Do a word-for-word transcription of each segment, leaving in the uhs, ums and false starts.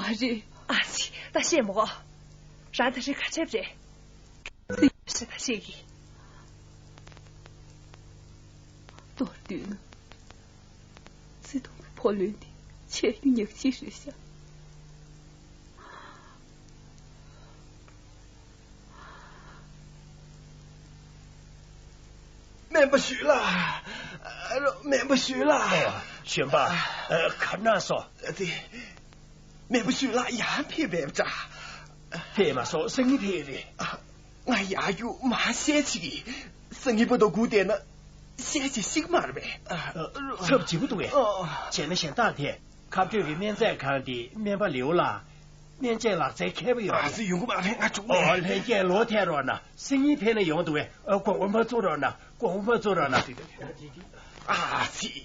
རེད། ཨ་ཙི། ད་བཤད་མོ། རང་ད་རེས་ག་བྱས་པ་རེད། ཚེ་ཡོད་ཤ་ད་བཤད་ཀྱི། མདོར་བསྡུས་ན། བརྩེ་དུང་གི་ཕོ་ལོན་འདི་ཆད་རྒྱུ་ཉག་གཅིག་རེད་ཤག་སྨན་པ་ཞུས་ལགས། སྨན་པ་ཞུས་ལགས། གཞོན་པ། ག་ན་སོ། དེ། སྨན་པ་ཞུས་ལགས་ཡར་ཕེབས་པས་འདྲ། ཕེབས་མ་སོང་། སང་ཉིན་ཕེབས་རེད། ང་ཡར་རྒྱུགས་མར་བཤལ་བྱེད་ཀྱི། སང་ཉིན་བར་དུ་སྒུག་བསྡད་ན་བཤལ་བྱེད་ཤེས་ཀྱི་མ་རེད་པས། ཚབ་བྱེད་ཀྱི་འདུག་གས། བྱས་ན་གཞན་དག་དེ། ཁ་སྤྲོད་ཀྱི་སྨན་རྫས་ཁང་དེ་སྨན་པ་ལེའུ་ལགས། སྨན་དཔྱད་ལག་རྩལ་མཁས་པོ་ཡོད་རེད། ཨ་ཙི། ཡོང་གི་མ་རེད། ང་འགྲོ་གི་ཨོ། རེད། ལྷན་རྒྱས་ལོག་ཐད་རོགས་གནང་། སང་ཉིན་ཕེབས་ན་ཡོང་འདུག་གས། དགོངས་པ་མ་ཚོམ་རོགས་གནང་། དགོངས་པ་མ་ཚོམ་རོགས་གནང་། ཨ་ཙི།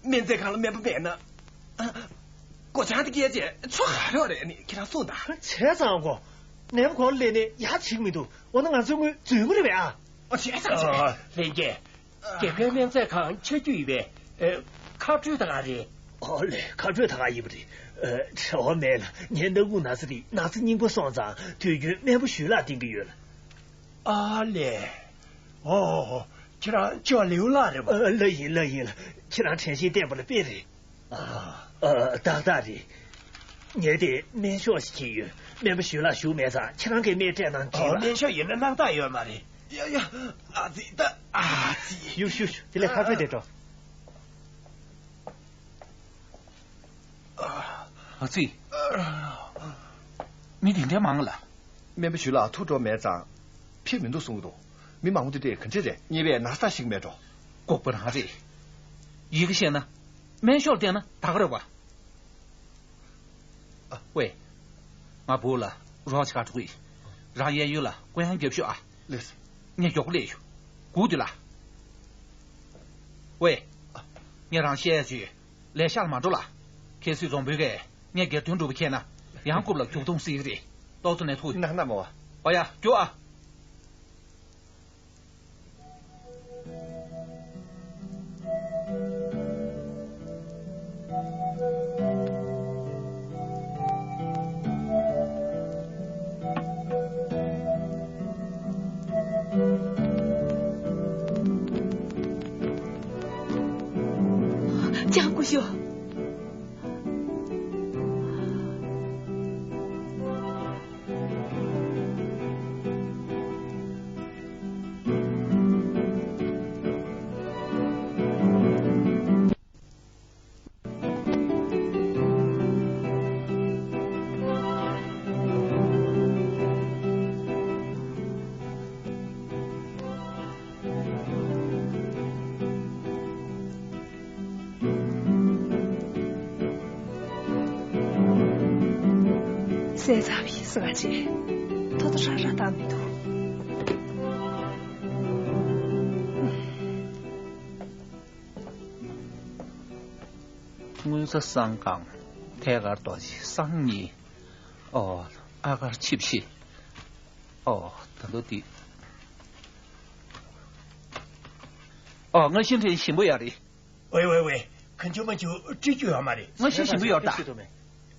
སྨན་རྫས་ཁང་ལ་སྨན་པ་མེད་ན། ཨ། སྒོ་བྱང་དེ་བཀལ་བྱས་ཆོག་ག་རེ་རེད། ནི་ཁྱེད་རང་གསུངས་དང་། བྱས་ཙང་གོ། ནད་པ་གོང་ལ་སླེབས་ནས་ཡག་བྱེད་ཀྱི་མི་འདུག་འོ་ན་ང་ཚོའི་དངུལ་འཛུལ་གྱི་རེད་པས། ཨ། ཨོ། བྱས་ཙང་བྱས། ལྷན་རྒྱས། རྒྱལ་ཁབ་སྨན་རྫས་ཁང་ཆ་རྒྱུས་ཡིན་པས། ཨེ། ཁ་སྤྲོད་ད་ག་རེད། ཨོ་ལེ། ཁ་སྤྲོད་ད་ག་ཡིན་པ་རེད། ཨེ། བྲེལ་བ་མེད་ལ། ངའི་སྣ་ཁུག་ན་ཚ་དེ་ན་ཚ་སྙིང་པོ་སོང་ཙང་དུས་རྒྱུན་སྨན་པ་ཞུས་ལགས་བསྟེན་གྱི་ཡོད་ལགས། ཨ་ལེ། ཨོ། ཁྱེད་རང་ཅོ་ལེའུ་ལགས་རེད་པ། ཨ། ལགས་ཡིན། ལགས་ཡིན་ལགས། ཁྱེད་རང་དྲན་ཤེས་བརྟན་པ་ལ་དཔེ་རེད། ཨ། ཨ། ཏག་ཏག་རེད། ངས་དེ་སྨན་ཤོག་ཞིག་ཁྱེར་ཡོད། སྨན་པ་ཞུས་ལགས་བཞུགས་མེད་ཙང་ཁྱེད་རང་གིས་སྨན་སྤྲད་གནང་དྲིས་ཨོ། ལགས། སྨན་ཤོག་ཡིན་ན་སྣང་དག་ཡོད་མ་རེད། ཡ་ཡ། ཨ་ཙི། ད་ཨ་ཙི། བཞུགས་བཞུགས་བཞུགས། དེ་ལས་ཁ་སྤྲོད་དེ་འགྲོ། ཨ་ཙི། མི་དེ་འདྲ་མང་ལ། སྨན་པ་ཞུས་ལགས་ཐུགས་སྤྲོ་མེད་ཙང་ཕེབས་མི་འདུག་གསུང་གི་འདུག་མི་མང་པོ་དེ་འདྲས་ག་འདྲས་རེད། གཉིས་པས་ན་ཚ་ཞིག་མེད་འགྲོ། ལྐུགས་པ་རང་རེད། ཡི་གེ་བཤད་ན། སྨན་ཤོག་བལྟས་ན་ད་ག་རེད་པ། ཨ། ཝེ། ང་བུ་ལ་རོགས་བྱེད་ག་འགྲོ་གི་ཡིན། རང་གཡས་གཡོན་ལ་སྐུ་ཡང་རྒྱབ་ཤོག་ཨ། ལགས་སོ། ངས་མགྱོགས་པོ་སླེབས་ཡོང་། སྒུག་སྡོད་ལགས། ཝེ། ངས་རང་བཤད་ཡ་ཅིག་ཡོད། ལས་ཤག་ལ་མ་འགྲོ་ལགས། གལ་སྲིད་བཟང་པོའི་གས་ངས་སྒེར་དོན་སྒྲུབ་པ་ཁྱེར་ན་ཡང་རྐུབ་ལ་རྒྱུག་མཐོང་སྲིད་ཀྱི་རེད། ཏོག་ཙམ་ནས་ཐུག་ཡིན། ནག་ནག་མོ། ཨོ་ཡ། རྒྱུགས་ཨ། ལྕགས་སྐུ་ཞོགས། ཟས་ཚར་བ་ཡིན་ཟེར་བ་བྱས། ཐོ་ཐོ་རང་རང་བཏང་མི་འདུག་དངུལ་རྫ་བསང་ཁང་། ཐད་ཀར་རྡོ་རྗེ་སང་ཉིན། ཨོ། ཨ་གར་ཆིབས་ཤི། ཨོ། ད་དུང་འདི། ཨོ། ང་ཤིང་ཁྲེ་ཞིམ་པོ་ཡོད་རེད། ཝེ་ཝེ་ཝེ། གང་བྱུང་མང་བྱུང་སྤྲད་རྒྱུ་ཡོད་མ་རེད། ང་ཤིང་ཞིམ་པོ་ཡོད་ད།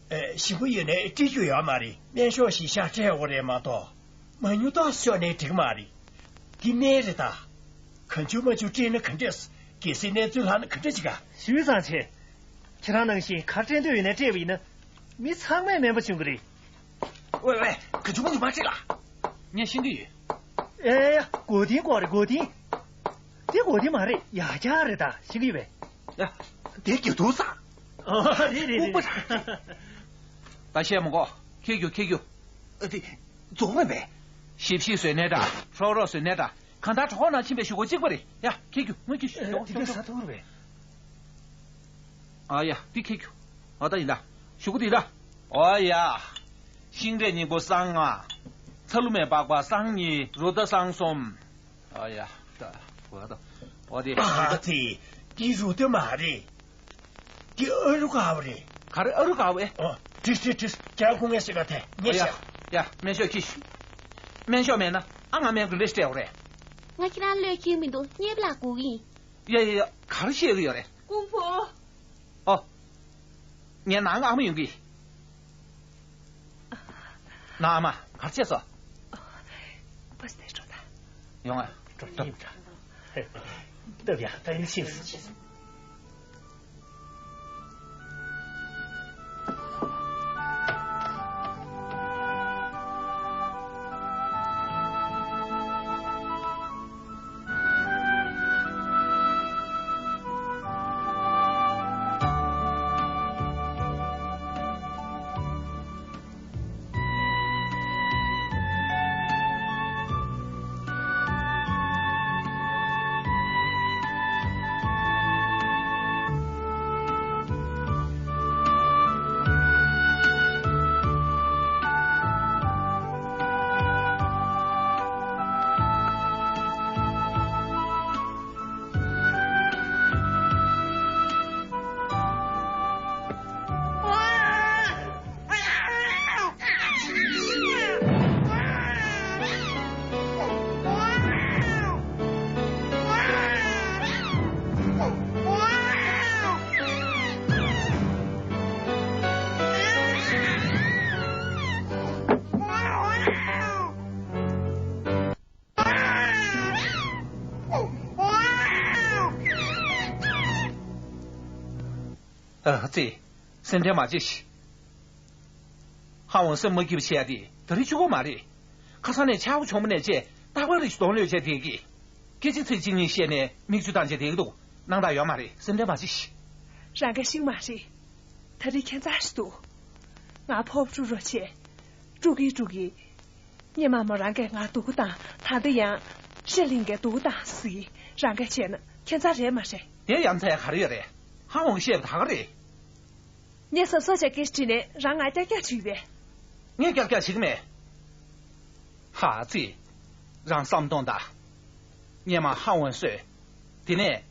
ཨེ། ཞིམ་པོ་ཡོད་ནའི་སྤྲད་རྒྱུ་ཡོད་མ་རེད། སྨན་ཤོག་ཞིག་ཤར་སྤྲད་དགོས་རེད་མ་གཏོགས། མ་ཉུང་ཏོག་ཤོར་ནའི་འགྲིག་མ་རེད། འདི་སྨན་རེད་ད། གང་བྱུང་མང་བྱུང་སྤྲད་ན་ག་འདྲས། གལ་སྲིད་གནས་ཚུལ་ལྷག་ན་ག་འདྲས་བྱེད་ག་ཞུས་ཙང་བྱས། ཁྱེད་རང་ནང་བཞིན་ག་རེ་སྤྲད་འདོད་ཡོད་ནའི་སྤྲད་པ་ཡིན་ན། མི་ཚང་མས་སྨན་པ་བྱུང་གི་རེད། ཝེ་ཝེ། ག་བྱུང་མང་བྱུང་མ་སྤྲད་ལ། ངས་ཤེས་ཀྱི་ཡོད། ཨེ་ཡ། མགོ་རྟིང་སྐོར་རེད། མགོ་རྟིང་། དེ་མགོ་རྟིང་མ་རེད། ཡ་རྒྱག་རེད་ད། ཤེས་ཀྱི་ཡོད་པས། ཡ། དེ་གྱོད་དུ་ས། ཨོ། རེད་རེད་རེད། ད་བཤད་མི་དགོས། ཁྱེར་རྒྱུགས། ཁྱེར་རྒྱུགས། ཨ། དེ་རྫོགས་མེད་པས། ཞིབ་ཞིབ་བཟོས་ནའི་འདྲ། ཧྲོག་རོག་བཟོས་ནའི་འདྲ། གང་ལྟར་གྲོགས་ནང་ཕྱིན་པའི་གཞུག་གུ་གཅིག་པ་རེད། ཡ། ཁྱེར་རྒྱུགས། དངུལ་གྱི་ཨེ། དེ་ག་ས་ཐོག་རེད་པས། ཨ་ཡ། འདི་ཁྱེར་རྒྱུགས། ཨ། ད་ཡིན་ད། གཞུག་གུ་འདི་ད། ཨོ་ཡ། ཤིང་འབྲས་སྙིང་པོ་སང་ལྔ། ཚ་ལུ་མའི་པགས་པ་སང་གཉིས། རུ་ཏ་སང་གསུམ། ཨ་ཡ། ད་གོ་ད། ཨོ་དེ། ཨ་ཙི། འདི་རུ་ཏ་མ་རེད། འདི་ཨ་རུ་ག་བ་རེད། ག་རེ་ཨ་རུ་ག་བ་ཨེ། ཨོ། དྲིས་དྲིས་དྲིས། ཁྱེད་རང་སྐུ་ངལ་ཞིག་ག་ཐལ། ངས་ཨོ་ཡ། བཤད། ཡ། སྨན་ཤོག་ཁྱེར་ཤོག་སྨན་ཤོག་མེད་ན་ཨ་ང་སྨན་གྱི་ལས་སྤྲད་དགོས་རེད། ང་ཁྱེད་རང་བློས་འཁེལ་མི་འདུག་གཉེར་པ་ལགས་སྒུག་གི་ཡིན། ཡ་ཡ་ཡ། ག་རེ་བཤད་གི་ཡོད་རེད། ཀུང་ཕུ། ཨོ། ངའི་ནང་ཨ་མ་ཡོང་གི། ན་མ་གར་བྱས་སོ། པ་སྟེ་འགྲོ་ད། ཡོང་ཨ། འགྲོ་ཡིན་འདྲ། སྟབས་ཡག་ད་ཡིན་ཕྱིན། ཨ་ཙི། སེམས་ཁྲལ་མ་བྱེད་ཤིག་ཧ་འོང་སེམས་མ་སྐྱིད་པ་བྱེད་ཡ་དེ་ད་རེས་གཅིག་པོ་མ་རེད། ཁ་སང་ནས་ཆག་སྒོ་ཆེན་པོ་ནས་བཅས་རྟག་པར་རེ་ཞིག་གདོང་ལེན་བྱས་བསྡད་ཀྱི། སྐད་ཆ་ཚིག་གཅིག་གཉིས་བཤད་ནས་མིག་ཆུ་བཏང་བྱས་བསྡད་ཀྱི་འདུག་སྣང་དག་ཡོད་མ་རེད། སེམས་ཁྲལ་མ་བྱེད་ཤིག་རང་ག་ཤིང་མ་རེད། ད་རེས་ཁྱད་མཚར་ཞིག་འདུག་ང་ཕོབ་དཀྲུག་རོགས་བྱས། དཀྲུག་གི་དཀྲུག་གི་སྔོན་མ་མོ་རང་གིས་ང་སྡུག་པོ་བཏང་། ད་ལྟ་ཡང་ཤེས་ལིང་གིས་སྡུག་པོ་བཏང་ཟེར་གི། རང་གིས་བྱས་ན་ཁྱད་མཚར་རེད་མ་རེད། དེ་ཡ་མཚན་ག་རེ་ཡོད་རེད། ཧ་འོང་གིས་བཤད་པ་ད་ག་རེད། ངས་གཟབ་གཟབ་བྱས་སྐད་ཆ་དྲིས་ནས་རང་ང་ཀྱག་ཀྱག་བྱེད་ཀྱི་པས། ངས་ཀྱག་ཀྱག་བྱེད་ཀྱི་མེད། ཧ་ཙི། རང་བསམ་གཏོང་དང་། སྔོན་མ་ཧ་འོང་གསོས། དེ་ནས་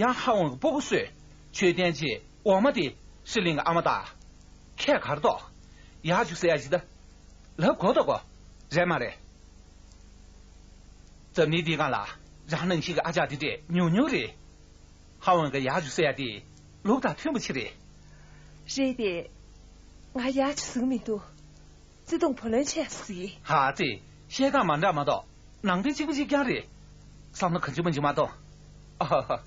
ཡང་ཧ་འོང་གི་སྤུ་གུ་གསོས། ཆོས་ལྡན་གྱི་འོག་མ་དེ་ཤེས་ལིང་གི་ཨ་མ་དང་། ཁྱད་ག་རེ་འདུག་ཡག་བྱུང་ཟེར་ཡ་ཞིག་ད། ལབ་དགོས་དོ་གོ། རེད་མ་རེད། འཛམ་གླིང་འདིའི་སྒང་ལ་རང་ནང་བཞིན་གྱི་ཨ་ཅག་འདི་འདྲས་ཉུང་ཉུང་རེད། ཧ་འོང་གིས་ཡག་བྱུང་ཟེར་ཡ་དེ་ལུགས་དང་མཐུན་པ་ཅིག་རེད། རེད་དེ། ང་ཡག་བྱུང་ཟེར་གྱི་མི་འདུག་བརྩེ་དུང་བུ་ལོན་ཆེ་ཟེར་གྱི། ཧ་ཙི། བཤད་སྟངས་མ་འདྲ་མ་གཏོགས་ནང་དོན་གཅིག་པ་གཅིག་རྐྱང་རེད། བསམ་བློ་གང་བྱུང་མང་བྱུང་མ་གཏོང་། ཨ་ཧ་ཧ།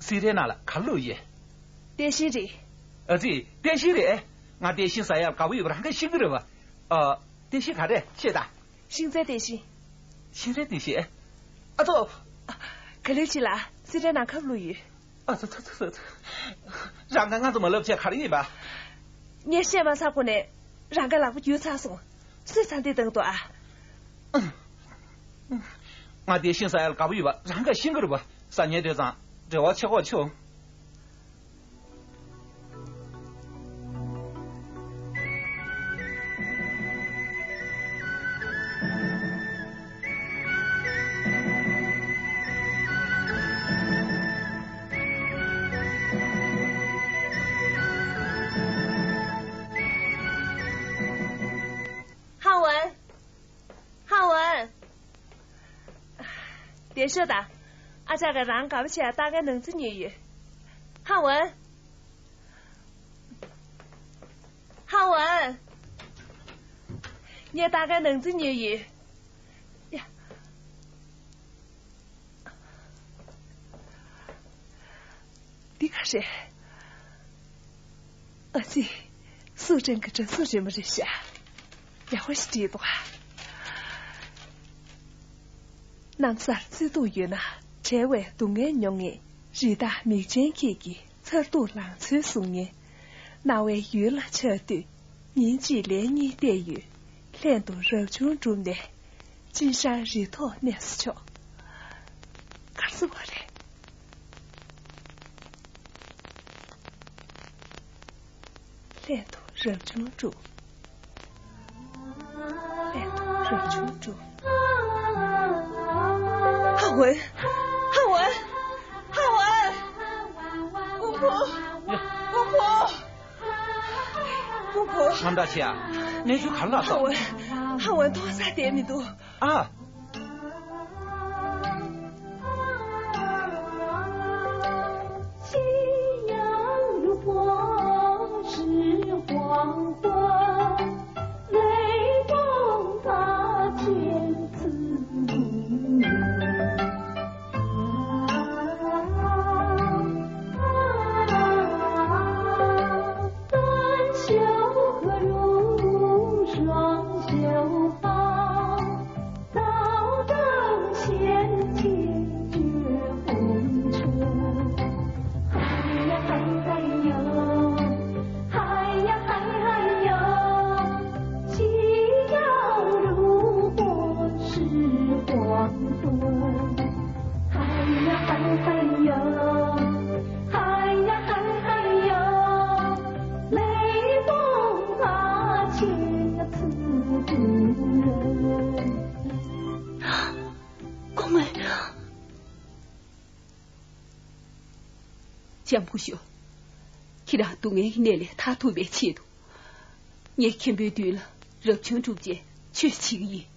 སི་རེ་ན་ལ་ག་རེ་བླུགས་ཡིན། ཏེ་ཤིང་རེད། ཨ་ཙི། ཏེ་ཤིང་རེད། ང་ཏེ་ཤིང་ཟ་ཡག་དགའ་པོ་ཡོད་པ་རང་གིས་ཤེས་ཀྱི་རེད་པ། ཨ། ཏེ་ཤིང་ག་རེ་བཤད་དང་། ཤིང་ཚལ་ཏེ་ཤིང་། ཤིང་ཚལ་ཏེ་ཤིང་། ཨ་ཙོ། ག་ལེར་ཅི་ལ་སི་རེ་ན་ཁབ་བླུགས་ཡོད། ཨ་ཙོ་ཙོ་ཙོ་ཙོ། རང་གིས་ང་ཚོ་མ་ལབ་བྱས་ག་རེ་ཡིན་པ། ངས་བཤད་མ་ཚར་གོང་ནས་རང་གི་ལག་པ་འགྱུར་ཚར་སོང་། སུས་ཚ་འདི་བཏང་འདུག་ཨ། ང་དེ་ཤིང་ཟ་ཡག་དགའ་པོ་ཡོད་པ་རང་གིས་ཤེས་ཀྱི་རེད་པ། ཟ་ཉལ་དུས་ཙང་འབྲེལ་བ་ཆེ་ཁོག་ཆུ། ཧང་ཝན། ཧང་ཝན། བདེ་ཤོག་དང་། ཨ་ཅག་གིས་རང་དགའ་པོ་བྱས་ལྟ་གའི་ནང་རྩི་ཉོས་ཡོད། ཧང་ཝན། ཧང་ཝན། ངས་ལྟ་གའི་ནང་རྩི་ཉོས་ཡོད། ཡ། འདི་ག་རེད། ཨ་ཙི། སུ་ཀྲེང་གི་དྲ་སུ་རེད་མ་རེད་ཤག་ཡག་པོ་ཞིག་བྲིས་འདུག་ག་རྣམ་སར་བརྩེ་དུང་ཡོད་ན། བྲལ་བའི་སྡུག་བསྔལ་མྱོང་ངེས། རི་དྭགས་མིག་ཅན་ཁྱེད་ཀྱི་མཚར་སྡུག་ལང་ཚོའི་གཟུགས་བརྙན། རྣ་བའི་ཡུལ་ལ་འཆར་དུས། ཉིན་གཅིག་ལན་གཉིས་བལྟས་ཡོད། ལྷན་དུ་རབ་བྱུང་བསྒྲུབས་ནས། ཅིན་ཧྲང་རི་ཐོག་གནས་སུ་ཕྱོགས། གར་སོང་བ་རེད། ལྷན་དུ་རབ་བྱུང་བསྒྲུབས། ལྷན་དུ་རབ་བྱུང་བསྒྲུབས། ཧ་ཝན། ཧ་ཝན། ཧ་ཝན། ཀུང་ཕུ། ཀུང་ཕུ། ཀུང་ཕུ། ངམ་ཐག་ཆད་ཨ། གནས་ཚུལ་ག་རེ་ལབ་སོང་། ཧ་ཝན། ཧ་ཝན་མཐོང་ས་བསྡད་མི་འདུག་ཨ། ལྕམ་སྐུ་ཞབས། ཁྱེད་རང་སྡུག་བསྔལ་གྱི་གནས་ལས་ཐར་ཐུབ་པའི་ཆེད་དུ། ངས་མཁན་པོའི་མདུན་ལ་རབ་བྱུང་བསྒྲུབ་ཆེད་ཆོས་བྱེད་ཀྱི་ཡིན།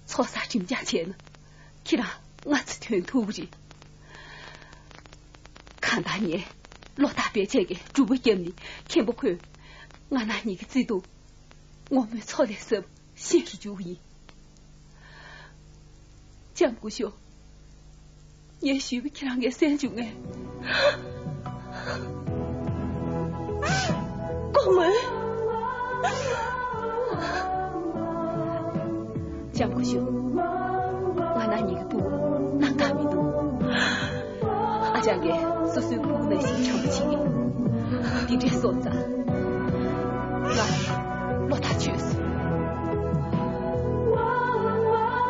ཚོགས་བསགས་ཁྲིམས་གཅོད་བྱས་ན་ཁྱེད་རང་སྔ་ཙམ་ཐོན་ཐུབ་ཀྱི་རེད། གང་ལྟར་ངས་བློ་ཐག་རྦད་ཆད་ཀྱིས་སྒྲུབ་པ་བརྒྱབ་ནས་མཁན་པོ་ཁོས་ང་རང་གཉིས་ཀྱི་བརྩེ་དུང་ངོ་མའི་མཚོ་ལས་ཟབ་ཤིན་ཏུ་འཇུག་ཡིན། ལྕམ་སྐུ་ཞབས། ངས་ཞུས་པ་ཁྱེད་རང་གིས་གསན་བྱུང་ངས། སྐུ་ངོ། ལྕམ་སྐུ་ཞབས། ང་རང་གཉིས་ཀྱི་ཕྲུ་གུ་གནང་ག་མི་འདུག་ཨ་ཅག་གིས་སོ་སོའི་ཕྲུ་གུ་ནང་བཞིན་བྱམས་པོ་བྱེད་ཀྱི། དེ་འདྲ་སོང་ཙང་། ང་བློ་ཐག་ཆོད་སོང་།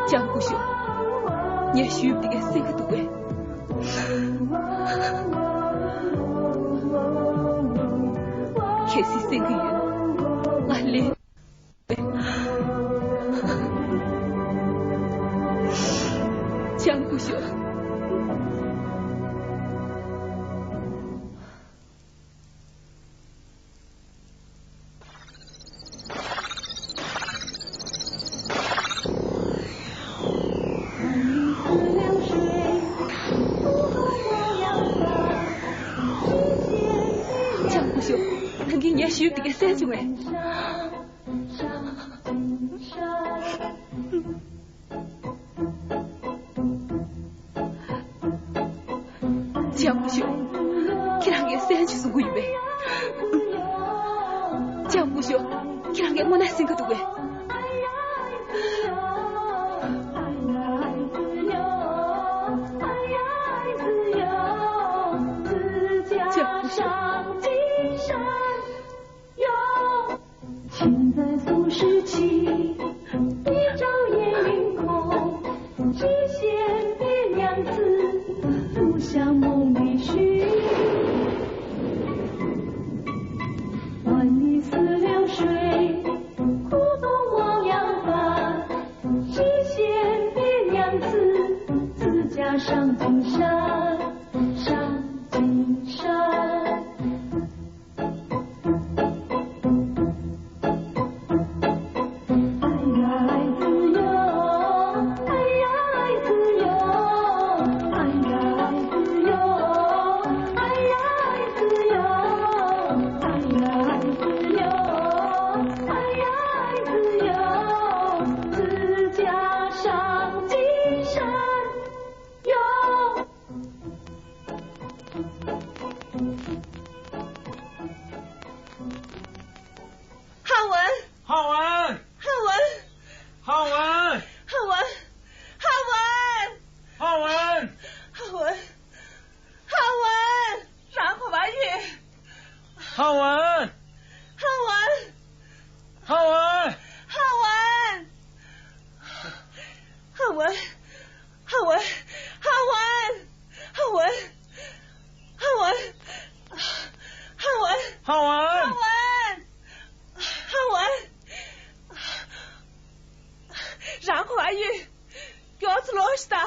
ལྕམ་སྐུ་ཞབས། ངས་ཞུས་པ་དེ་གས་གསན་གྱི་འདུག་གས། གལ་སྲིད་གསན་གྱི་ཡོད་ན་ང་ལན། ལྕམ་སྐུ་ཞབས། ལྕམ་སྐུ་ཞབས། ད་གིན་ངས་ཞུས་པ་དེ་གས་གསན་བྱུང་ངས། ལྕམ་སྐུ་ཞབས། ཁྱེད་རང་གིས་གསན་བྱུང་གསུང་གི་ཡོད་པས། ལྕམ་སྐུ་ཞབས། ཁྱེད་རང་གིས་དངོས་གནས་གསན་གྱི་འདུག་པས། ལྕམ་སྐུ་ཞབས། 现在苏时期，一朝眼明空，七仙变两子，不想梦里去。万里似流水，苦痛汪洋翻。七仙变两子，自家上金山，上金山。 浩文，浩文，浩文，浩文，浩文，浩文，浩文，浩文，让我把雨。浩文，浩文，浩文，浩文，浩文，浩文，浩文。 浩文，浩文，浩文，浩文，浩文，让我把雨表子落下。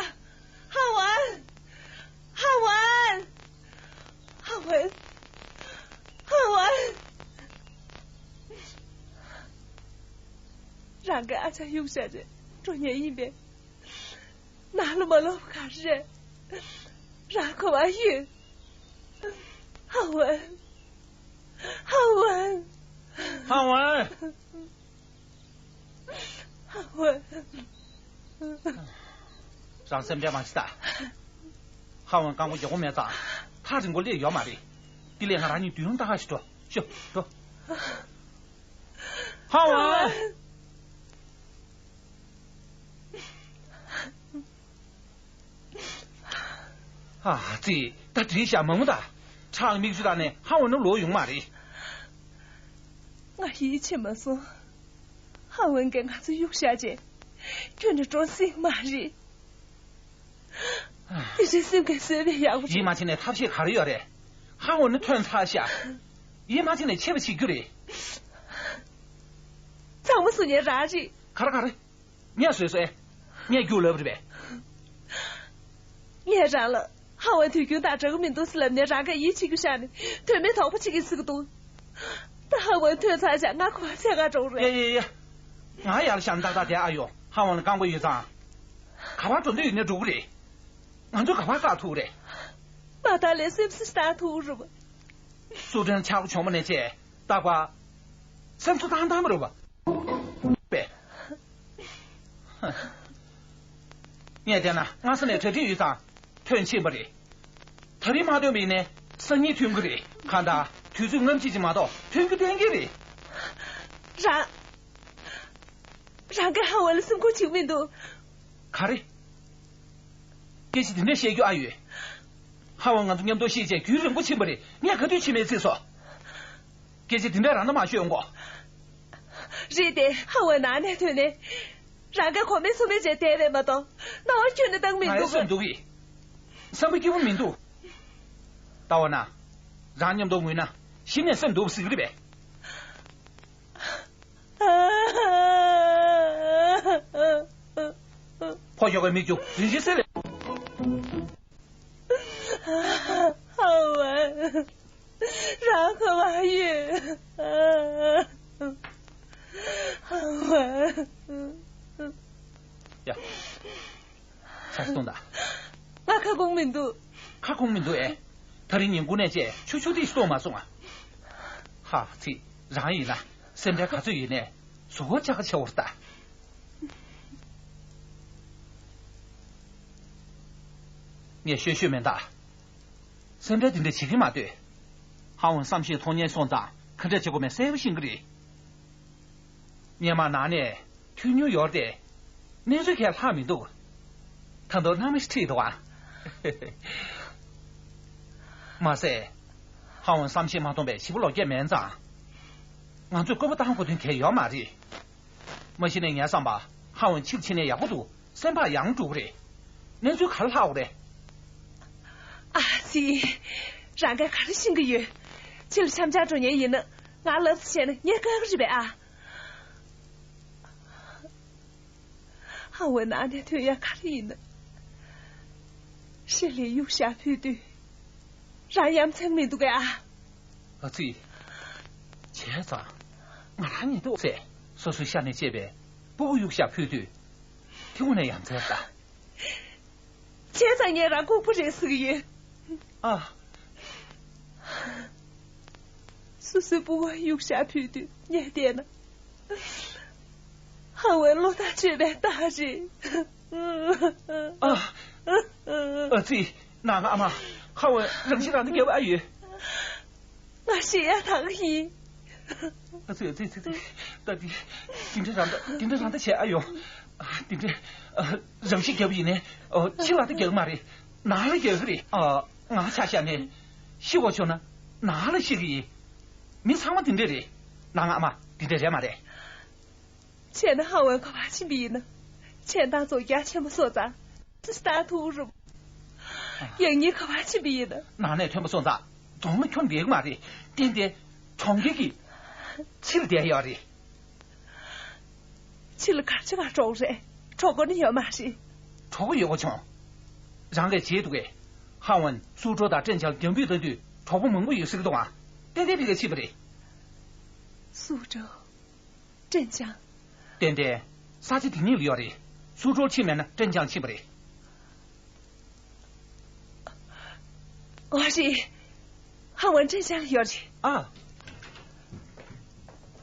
浩文，浩文，浩文，浩文，让给阿强用下去，中年一遍。 ནང་ལ་མ་ལོག་པ་ག་རེ་རེད། རང་གོ་བ་ཡོད། ཧ་ཝན། ཧ་ཝན། ཧ་ཝན། ཧ་ཝན། རང་སེམས་ཁྲལ་མ་བྱེད་ད། ཧ་ཝན་རྐང་པ་མགྱོགས་པོ་མེད་ཙང་ཐག་རིང་པོ་སླེབས་ཡོད་མ་རེད། དེ་ལས་ང་རང་གཉིས་མདུན་ལམ་ལྟ་ག་ཞིག་འགྲོ། ཤོག་འགྲོ། ཧ་ཝན། ཨ་ཙི། ད་བྲིས་བཞག་མང་པོ་ད། ཁྲག་མིག་ཆུ་དག་ནས་ཧ་ཝན་ནུ་ལོག་ཡོང་མ་རེད། ང་ཡིད་ཆེས་མ་སོང་། ཧ་ཝན་གྱིས་ང་ཚོ་གཡུག་བཞག་རྗེས་ཁྱོན་ནས་འགྲོ་སྲིད་མ་རེད། དེ་བཞིན་སེམས་ཀྱིས་བཟོད་པའི་ཡག་པོ། ཡིད་མ་ཆེས་ནས་ཐབས་ཤེས་ག་རེ་ཡོད་རེད། ཧ་ཝན་ནུ་ཐོན་ཚར་ཤག་ཡིད་མ་ཆེས་ནས་ཆེ་བ་བྱེད་རྒྱུ་རེད། ཚང་མ་སུ་ཉེ་རང་རེད། ག་རེ་ག་རེ། ངས་བཟོས་སོང་ཨེ། ངས་རྒྱུགས་ལབ་རེད་པས། ངས་རང་ལ་ ཧ་ཝན་དུས་རྒྱུན་དང་འདྲ་གི་མི་འདུག་ཟེར་ལབ་ནས་རང་གིས་ཡིད་ཆེས་རྒྱུ་བཞག་ནས་དོན་མེད་དོགས་པ་བྱེད་ཀྱི་ཟེར་གི་འདུག་ད་ཧ་ཝན་ཐོན་ཚར་བཞག་ང་ཁོ་བ་ཚད་ང་འགྲོ་གི་ཡ་རེད། ཡ་ཡ་ཡ། ང་ཡར་ལ་བཞག་ན་ཏག་ཏག་བསྡད་ཨ་ཡོང་། ཧ་ཝན་ལ་རྐང་པ་ཡོད་ཙང་། ག་པར་འགྲོ་འདོད་ཡོད་ནས་འགྲོ་གི་རེད། ང་ཚོས་ག་པར་བཀག་ཐུབ་རེད། མ་མཐའ་ལ་སེམས་སུ་བཏང་ཐུབ་རེད་པ། སུ་ཁྲོན་ཆག་སྒོ་བྱུང་བ་ནས་བྱས་རྟག་པར་སེམས་གསོ་བཏང་བཏང་མ་རེད་པ། པས། ངས་བལྟས་ན་སྔ་ས་ནས་གྲ་སྒྲིག་ཡོད་ཙང་ཐོན་ཕྱིན་པ་རེད། ད་རེས་མ་ཐོན་པ་ཡིན་ནའི་སང་ཉིན་ཐོན་གི་རེད། གང་ལྟར་དུས་ཚོད་སྔ་ཕྱི་ཅིག་མ་གཏོགས་ཐོན་རྒྱུ་ཐོན་གི་རེད། རང་། རང་གིས་ཧ་ཝན་ལ་སེམས་ཁུར་བྱེད་ཀྱི་མི་འདུག་ག་རེ། སྐད་ཆ་དེ་འདྲ་བཤད་རྒྱུ་ཨ་ཡོད། ཧ་ཝན་ང་ཚོ་མཉམ་དུ་ཤེས་བྱས་རྒྱུན་རིང་པོ་ཕྱིན་པ་རེད། ངས་ག་དུས་ཕྱིན་མེད་ཚིག་སོ། སྐད་ཆ་དེ་འདྲ་རང་ན་མ་ཤོད་འགོ། རེད་དེ་ཧ་ཝན་ནང་ནས་ཐོན་ནས། རང་གིས་གོ་མེད་སུ་མེད་བྱས་བསྡད་པས་མ་གཏོགས་རྣ་བར་ཁྱོན་ནས་བཏང་མི་ང་ཡང་འདུག་སེམས་སྡུག་གི། བསམ་པ་སྐྱིད་པོ་མི་འདུག་ལྟ་བ་ན། རང་མཉམ་དུ་ངུས་ན་གཞི་ནས་སེམས་སྡུག་ཟེར་གི་རེད་པས། ཕོ་ཤོག་གི་མིག་ཆུ་རིན་ཆེན་གསེར་ལས། ཧ་ཝན། རང་ག་པར་ཡོད། ཧ་ཝན། ཡ། ཆ་སོང་ད། ང་ཁ་སྐོང་མི་འདུག་ཁ་སྐོང་མི་འདུག་ཨེ། ད་རིང་ཉིན་གུང་ནས་བཅས་ཆུ་ཆུ་ཏིག་གཏོང་མ་སོང་ཨ། ཧ་ཚིག་རང་ཡིན་ན་སེམས་ཁྲལ་ག་ཚོད་ཡིན་ནས་གཟུགས་པོ་ཅག་ཆེ་བོར་ལྟ། ངས་ཤོད་ཤོད་མེད་ད། སེམས་ཁྲལ་དེ་འདྲ་བྱེད་ཀྱི་མ་སྡོད། ཧ་ཝན་བསམ་ཤེས་མཐོང་ཉེན་སོང་ཙང་ག་འདྲ་བྱེད་དགོས་མེད་གསལ་པོ་ཤེས་ཀྱི་རེད། སྔོན་མ་ནང་ནས་ཐོན་མྱོང་ཡོད་རེད་དེ། གནས་ཚུལ་གང་ལྷག་མི་འདུག་ད་དུང་སྣང་མེད་ཁྲིད་འདུག་ཨ། མ་ཟད། ཧ་ཝན་བསམ་ཤེས་མ་མཐོང་བའི་བྱིས་པ་ལོ་བརྒྱད་མིན་ཙང་། ང་ཚོས་སྐུལ་མ་བཏང་དགོས་དོན་གང་ཡོད་མ་རེད། མ་གཞི་ནས་ངའི་བསམ་པ་ཧ་ཝན་ཕྱིར་ཕྱིན་ནས་ཡག་པོ་འདུག་སེམས་པ་ཡང་འགྲོ་གི་རེད། གནས་ཚུལ་ག་རེ་ལྷག་ཡོད་རེད། ཨ་ཙི། རང་གིས་ག་རེ་ཤེས་ཀྱི་ཡོད། ཕྱི་ལ་འཆམ་འཆམ་འགྲོ་མཁན་ཡིན་ན་ང་ལབ་ཙམ་བྱས་ན་ངས་བཀག་གི་རེད་པས་ཨ། ཧ་ཝན་ནང་ནས་ཐོན་ཡ་ག་རེ་ཡིན་ན། ཤེ་ལི་གཡུག་བཞག་ཕུལ་དུས། རང་ཡ་མཚན་མི་འདུག་གས་ཨ། ཨ་ཙི། བྱས་ཙང་། ང་རང་ཉིད་དུ་ཟས་སོ་སོའི་ཤ་ནས་བཅད་པའི་སྤུ་གུ་གཡུག་བཞག་ཕུལ་དུས། དེ་དངོས་གནས་ཡ་མཚན་ལྟ། བྱས་ཙང་ངས་རང་ལྐུགས་པ་རེད་ཟེར་གྱི་ཡོད། ཨ། སོ་སོའི་སྤུ་གུ་གཡུག་བཞག་ཕུལ་དུས་ངས་བལྟས་ན། ཧ་ཝན་བློ་ཐག་ཆོད་པའི་རྟགས་རེད། ཨ། ཨ་ཙི། ནང་ཨ་མ། ཧ་ཝན་རང་ཤི་རང་ད་རྒྱབ་ཨ་ཡོད། ང་ཤི་ཡ་ཐག་ཡིན། ཨ་ཙི་ཨ་ཙི་ཨ་ཙི། ད་དེ། དེ་འདྲ་རང་ད་དེ་འདྲ་རང་ད་བྱས་ཨ་ཡོ། ཨ་དེ་འདྲ། ཨ་རང་ཤི་རྒྱབ་ཡིན་ནའི། ཨ་ཕྱི་ལ་ད་རྒྱག་མ་རེད། ནང་ལ་རྒྱག་གི་རེད། ཨ་ང་ཆ་བཞག་ནས། ཤི་དགོས་བྱུང་ན་ནང་ལ་ཤི་གི་ཡིན། མི་ཚང་མ་དེ་འདྲ་རེད། ནང་ཨ་མ་དེ་འདྲ་རེད་མ་རེད། བྱས་ན་ཧ་ཝན་ག་པར་ཕྱིན་པ་ཡིན་ན། ཆེ་འདང་ཚོ་རྒྱ་ཆེན་པོ་སོང་ཙང་། ཙི་ལྟ་ཐུག་རུང་། ཡང་སྙིང་ག་པར་ཕྱིན་པ་ཡིན་ན། ནང་ནས་ཐོན་པ་སོང་ཙང་རྫོང་ལ་ཁྱོན་བསྡད་ཀྱི་མ་རེད། ཏན་ཏན་གྲོང་ཁྱེར་གྱི་ཕྱི་ལ་བསྡད་ཡོད་རེད། ཕྱི་ལ་ག་རེ་བྱེད་གར་འགྲོ་གི་རེད། གྲོགས་པོ་ནི་ཡོད་མ་རེད། གྲོགས་པོ་ཡོད་པ་བྱུང་། རང་གིས་བརྗེད་འདུག་གས། ཧ་ཝན་སུའུ་ཀྲོའུ་དང་ཀྲེན་ཅང་རྒྱང་འབུད་བཏང་དུས་གྲོགས་པོ་མང་པོ་ཡོད་སྲིད་ཀྱི་འདུག་ཨ། ཏན་ཏན་ཕ་གིར་ཕྱིན་པ་རེད། སུའུ་ཀྲོའུ། ཀྲེན་ཅང་། ཏན་ཏན། ས་ཆ་དེ་གཉིས་ལ་ཡོད་རེད། སུའུ་ཀྲོའུ་ཕྱིན་མེད་ན་ཀྲེན་ཅང་ཕྱིན་པ་རེད། འོ་རེད། ཧ་ཝན་ཀྲེན་ཅང་ལ་ཡོད་རེད། ཨ།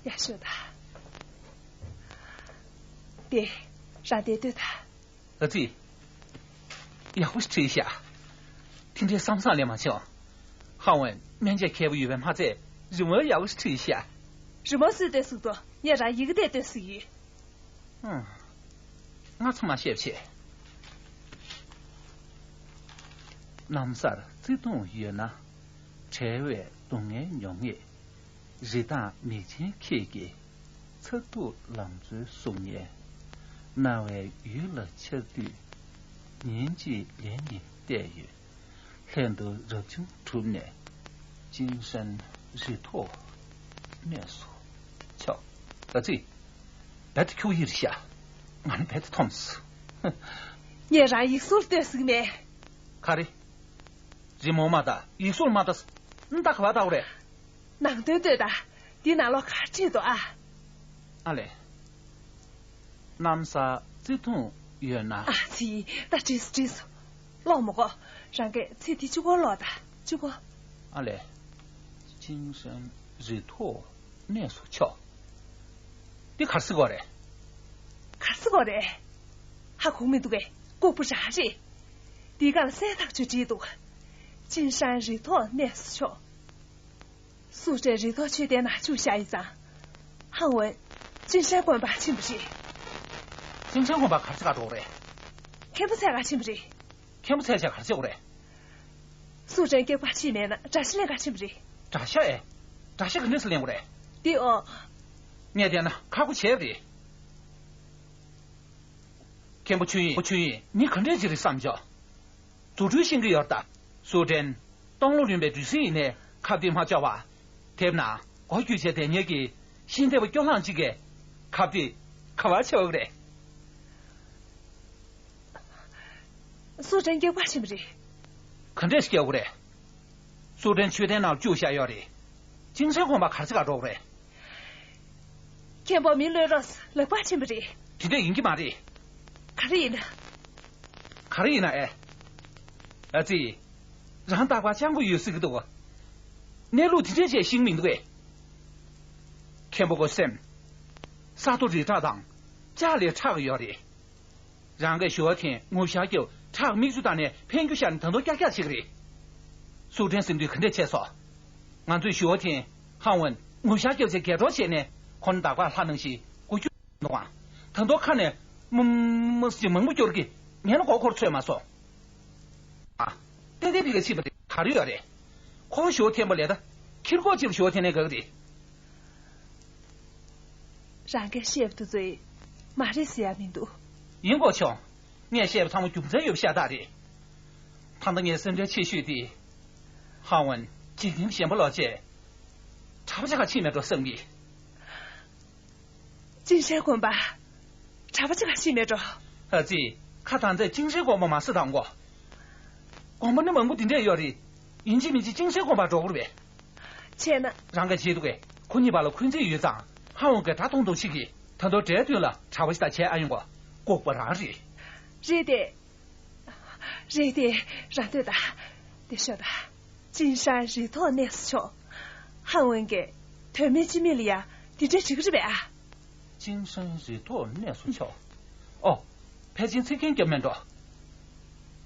ཡག་ཤོས་ད། དེ། རང་དེ་ལྟོས་ད། ཨ་ཙི། ཡག་པོ་ཞིག་ཁྲིད་ཤག་དེ་འདྲའི་བསམ་བསམ་ལས་མ་བྱུང་། ཧ་ཝན་སྨན་དཔྱད་མཁས་པོ་ཡོད་པས་མ་ཚད་རི་མོ་ཡག་པོ་ཞིག་ཁྲིད་ཤག་རི་མོ་སུས་བལྟས་ཟིན་ཏོ། ངས་རང་ཡི་གེ་དེ་ལྟོས་ཟིན་ཡིན། ཧུམ། ང་ཚང་མ་བཤད་བྱས། ལམ་སར་བརྩེ་དུང་ཡོད་ན། བྲལ་བའི་སྡུག་བསྔལ་མྱོང་ངེས། རི་དྭགས་མིག་ཆེན་ཁྱེད་ཀྱིས། མཚར་སྡུག་ལང་ཚོའི་གཟུགས་བརྙན། རྣ་བའི་ཡུལ་ལ་འཆར་དུས། ཉིན་གཅིག་ལན་གཉིས་བལྟས་ཡོད། ལྷན་དུ་རབ་བྱུང་གྲུབ་ནས། ཅིན་ཧྲན་རི་ཐོག་གནས་སུ་ཆགས། ཨ་ཙི། རྦད་དེ་ཁྱུག་ཡིར་ཤ། ང་ནི་རྦད་དེ་འཐོམས། ངས་རང་ཡིག་གཟུགས་ལྟོས་ཟིན་མེད། ག་རེ། རི་མོ་མ་ལྟ། ཡིག་གཟུགས་མ་ལྟ། ཨ་ད་ག་པར་ལྟ་དགོས་རེད། ནང་དོན་ལྟོས་དང་། འདི་ནང་ལོགས་ག་རེ་བྲིས་འདུག་ཨ། ཨ་ལས། གནམ་ས་བརྩེ་དུང་ཡོད་ན། ཨ་ཙི། ད་བྲིས་སོང་བྲིས་སོང་། ཀློག་མི་དགོས། རང་གིས་ཚིག་དེ་གཅིག་པོ་ཀློག་དང་། གཅིག་པོ། ཨ་ལས། ཅིན་ཧྲན་རི་ཐོག་གནས་སུ་མཆིའོ། འདི་ག་རེ་ཟེར་གྱི་ཡོད་རེད། ག་རེ་ཟེར་གྱི་ཡོད་རེད། ཧ་གོ་མི་འདུག་གས། ལྐུགས་པ་རང་རེད། འདི་གར་གསལ་ཐག་ཆོད་བྲིས་འདུག་ཅིན་ཧྲན་རི་ཐོག་གནས་སུ་མཆིའོ། སུའུ་ཀྲེན་རི་ཐོག་མཆོད་རྟེན་ནང་བཅུག་བཞག་ཡིན་ཙང་། ཧང་ཝུན་ཅིན་ཧྲན་དགོན་པར་ཕྱིན་པ་རེད། ཅིན་ཧྲན་དགོན་པར་ག་རེ་བྱེད་ག་འགྲོ་གི་རེད། མཁན་པོ་འཚོལ་ག་ཕྱིན་པ་རེད། མཁན་པོ་འཚོལ་བྱས་ག་རེ་བྱེད་དགོས་རེད། སུའུ་ཀྲེན་སྐྱེས་པ་ཕྱིན་མེད་ན་དགྲ་ཤ་ལེན་ག་ཕྱིན་པ་རེད། དགྲ་ཤ་ཨེ། དགྲ་ཤ་ག་འདྲས་སེ་ལེན་དགོས་རེད། འདི་ཨོ། ངས་བལྟས་ན་ཁག་པོ་བྱས་པ་རེད། མཁན་པོ་ཆོས་དབྱིངས། ཆོས་དབྱིངས་ནི་ག་འདྲས་ཅིག་རེད་བསམ་བྱུང་། རྫུ་འཕྲུལ་ཤེས་ཀྱི་ཡོད་ད། སུའུ་ཀྲེན། སྟོང་ལོ་རིམ་པའི་གྲུ་གཟིངས་ཡིན་ནའི་ཁ་གཏད་མ་ལྕོགས་པ། དེབ་ནང་མགོ་བསྒྱུར་བྱས་བསྡད་མཁན་གྱི་ཤེས་ལྡན་པ་སྐྱོ་ལྷང་གཅིག་གིས་ཁ་གཏད་ག་པར་ཕྱེ་བ་རེད། སུའུ་ཀྲེན་སྐྱེས་པ་ཕྱིན་པ་རེད། ག་འདྲས་སྐྱེས་པ་རེད། སུའུ་ཀྲེན་མཆོད་རྟེན་ནང་བཅུག་བཞག་ཡོད་རེད། ཅིན་ཧྲན་དགོན་པར་ག་རེ་བྱེད་ག་འགྲོ་གི་རེད། མཁན་པོ་མི་གློད་རོགས་ལབ་ག་ཕྱིན་པ་རེད། དེ་འདྲས་ཡིན་གྱི་མ་རེད། ག་རེ་ཡིན་ན། ག་རེ་ཡིན་ན་ཨེ། ཨ་ཙི། རང་རྟག་པར་སྤྱང་པོ་ཡོད་སྲིད་ཀྱི་འདུག་གནས་ལུགས་དེ་འདྲས་ཅིག་ཤེས་ཀྱི་མི་འདུག་གས། མཁན་པོ་ཁོའི་སེམས། ས་རྡོ་རི་བྲག་དང་ལྕགས་ལས་ཕྲ་གི་ཡོད་རེད། རང་གིས་ཞུ་བ་དེ་ངོ་ཤར་རྒྱབ་ཁྲག་མིག་ཆུ་བཏང་ནས་འཕེན་རྒྱུ་ཤར་ནས་ད་དུང་ཀྱག་ཀྱག་བྱེད་ཀྱི་རེད། སུའུ་ཀྲེན་སེམས་འདུན་ག་འདྲས་བྱས་སོང་། ང་ཚོས་ཞུ་བ་དེ་ཧང་ཝུན་ངོ་ཤར་རྒྱབ་བྱས་འགྱེལ་གྲོགས་བྱས་ནས་ཁོ་ནི་འདག་པ་ལྷ་ནང་བཞིན་མགོ་སྐྱུར་འདུག་ཨང་། ད་དུང་ཁ་ནས་མུ་མུ་ཞིག་མང་པོ་སྐྱོར་གི་ངས་ནི་མགོ་འཁོར་ཚོད་མ་སོང་། ཨ། ཏན་ཏན་ཕི་ག་ཕྱིན་པ་རེད། ག་རེ་ཡོད་རེད། ཁོ་ཞུ་བ་འཐེན་པ་ལས་ད་ཁྱི་རྒོད་ཅིག་ལ་ཞུ་བ་འཐེན་ནས་དགའ་གི་རེད། རང་གིས་བཤད་པ་དེ་ཚོ་མ་རེད་ཟེར་ཡ་མི་འདུག་ཡིན་གོ་ཆུང་། ངས་བཤད་པ་ཚང་མ་རྒྱུ་མཚན་ཡོད་པ་ཤ་སྟག་རེད། ད་ལྟ་ངའི་སེམས་ཁྲལ་ཆེ་ཤོས་དེ། ཧང་ཝུན་འཇིག་རྟེན་གཞན་པ་ལོག་བྱས། གྲྭ་པ་ཆགས་ག་ཕྱིན་མེད་འགྲོ་བསམ་གི། ཅིན་ཧྲན་དགོན་པ། གྲྭ་པ་ཆགས་ག་ཕྱིན་མེད་འགྲོ། ཨ་ཙི། ཁ་དང་ཚད་ཅིན་ཧྲན་དགོན་པ་མ་ཟེར་དང་གོ། དགོན་པ་ནི་མང་པོ་འདི་འདྲས་ཡོད་རེད། ཡིན་གཅིག་མིན་གཅིག་ཅིན་ཧྲན་དགོན་པར་འགྲོ་དགོས་རེད་པས། བྱས་ན། རང་གིས་བརྗེད་འདུག་གས། ཁོ་གཉིས་བར་ལ་འཁོན་འཛིན་ཡོད་ཙང་ཧང་ཝུན་གྱིས་དགྲ་གཏོང་གཏོང་བྱེད་ཀྱི། ད་དུང་འབྲས་སྟོན་ལ་གྲྭ་པ་ཞིག་དང་བྱས་ཨ་ཡོང་གོ། ལྐུགས་པ་རང་རེད། རེད་དེ། རེད་དེ། རང་ལྟོས་དང་། དེ་ཤོད་དང་། ཅིན་ཧྲན་རི་ཐོག་གནས་སུ་མཆིའོ། ཧང་ཝུན་གྱིས་དོན་མེད་ཅི་མེད་ལ་ཡ་འདི་འདྲ་བྱེད་ཀྱི་རེད་པས་ཨ། ཅིན་ཧྲན་རི་ཐོག་གནས་སུ་མཆིའོ། ཨོ། ཕལ་ཆེར་ཚིག་རྒྱན་རྒྱབ་མེད་འགྲོ།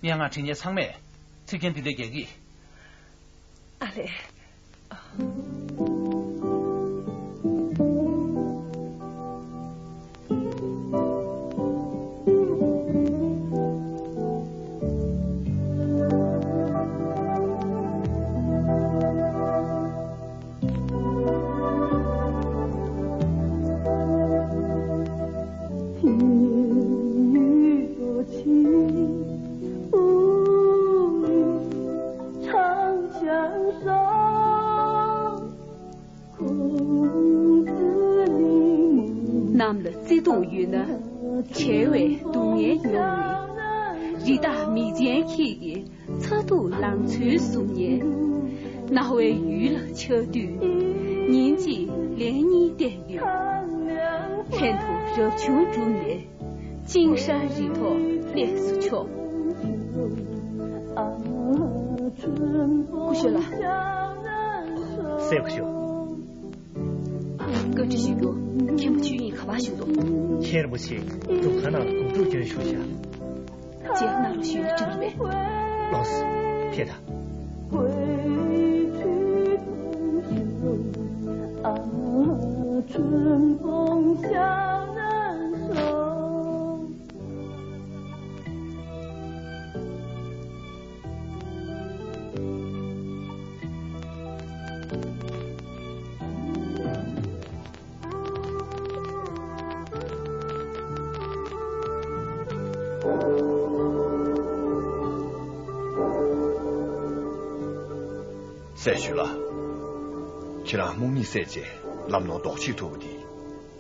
སྙན་ངག་བྲིས་མཁན་ཚང་མས་ཚིག་རྒྱན་འདི་འདྲ་རྒྱག་གི། ཨ་ལས། གནམ་ལ་བརྩེ་དུང་ཡོད་ན། བྱ་བའི་སྡུག་བསྔལ་མྱོང་ནས། རི་དྭགས་མིག་ཅན་ཁྱེད་ཀྱི་མཚར་སྡུག་ལང་ཚོའི་གཟུགས་བརྙན། རྣ་བའི་ཡུལ་ལ་ཆགས་དུས། ཉིན་གཅིག་ལན་གཉིས་བལྟས་ཡོད། ལྷན་དུ་རབ་བྱུང་བསྒྲུབས་ནས། ཅིན་ཧྲན་རི་ཐོག་གནས་སུ་མཆིའོ། སྐུ་ཞབས་ལགས། སེ་སྐུ་ཞབས། བཀའ་འདྲི་ཞུ་རྒྱུ། མཁན་པོ་ཆོས་དབྱིངས་ག་པར་བཞུགས་འདུག་མཁན་རིན་པོ་ཆེ་འདུ་ཁང་ནང་ལ་སྒོམ་སྒྲུབ་སྐྱོན་ཞུ་བཞག་རྗེས་གནང་རོགས་ཞུས་ན་འགྲིག་གི་རེད་པས། ལགས་སོ། ཕེབས་དང་། སྲས་ཞུ་ལགས། ཁྱེད་རང་རྨོངས་གཉིད་སད་རྗེས་ལམ་ནོར་རྡོག་གཅིག་ཐུག་པ་འདི་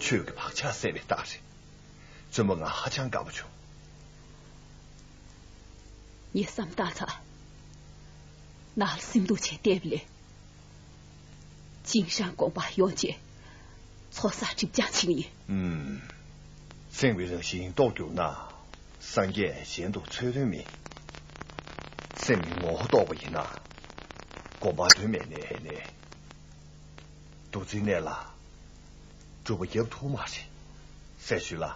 ཆོས་ཀྱི་བག་ཆགས་སད་པའི་རྟགས་རེད། བཙུན་མོ་ང་ཧ་ཅང་དགའ་པོ་བྱུང་། ངས་བསམ་བཏང་ཚར། ནགས་ལ་སེམས་སྡུག་ཆེ་བལྟས་པ་ལས། ཅིན་ཧྲན་དགོན་པར་ཡོང་བྱས་ཚོགས་བསགས་སྒྲིབ་སྦྱང་བྱེད་ཀྱི་ཡིན། ཨུམ། སེམས་པའི་རང་བཞིན་རྟོགས་གྱུར་ན། སངས་རྒྱས་གཞན་དུ་འཚོལ་དོན་མེད། སེམས་ཀྱི་ངོ་བོ་རྟོགས་པ་ཡིན་ན། དགོན་པ་དོན་མེད་ནས་ནས། འདུ་འཛིའི་གནས་ལ་སྒྲུབ་པ་རྒྱབ་ཐུབ་མ་རེད། སྲས་ཞུས་ལགས།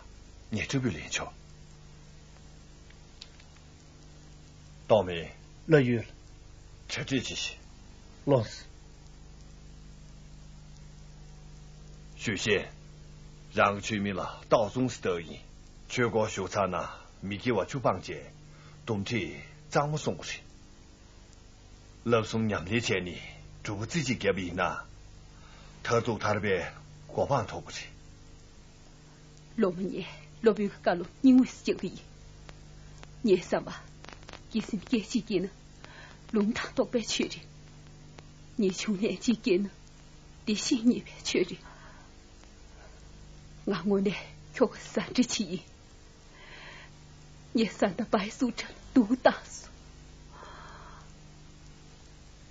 ངས་སྤྲོ་པོས་ལེན་ཆོག། ཏོང་མིན། ལགས་ཡོད། གྲ་སྒྲིག་བྱེད་ཤིག། ལགས་སོ། ཞུས་ཤིག། རང་གི་ཆོས་མིང་ལ་ཏའོ་ཙུང་ཟེར་བཏགས་ཡིན། ཆོས་སྒོར་ཞུགས་ཚར་ན་མི་དགེ་བ་བཅུ་སྤངས་བྱས། འདུམ་འགྲིག་གཙང་མ་སྲུང་དགོས་རེད། བསླབ་གསུམ་ཉམས་ལེན་བྱས་ནས་གྲུབ་པ་རྩེ་གཅིག་བརྒྱབ་པ་ཡིན་ན། མཐར་ཐུག་ཐར་པའི་གོ་འཕང་ཐོབ་པ་རེད། སློབ་མ་ངས་སློབ་དཔོན་གྱི་བཀའ་སློབ་སྙིང་དབུས་སུ་བཅངས་ཀྱི་ཡིན། ངས་བསམ་པ། དགེ་སེམས་སྐད་ཅིག་སྐྱེས་ན། ལུང་དང་རྟོགས་པའི་ཆོས་རེད། ངས་བྱུང་ལན་གཅིག་སྐྱེས་ན། བདེ་གཤེགས་རྙེད་པའི་ཆོས་རེད། ང་དངོས་གནས་ཁྱོ་ག་ཟ་འདྲི་བྱེད་ཡིན། ངས་ས་མཐའ་བའི་སུ་ཁྲིར་སྡུག་བཏང་སོང་།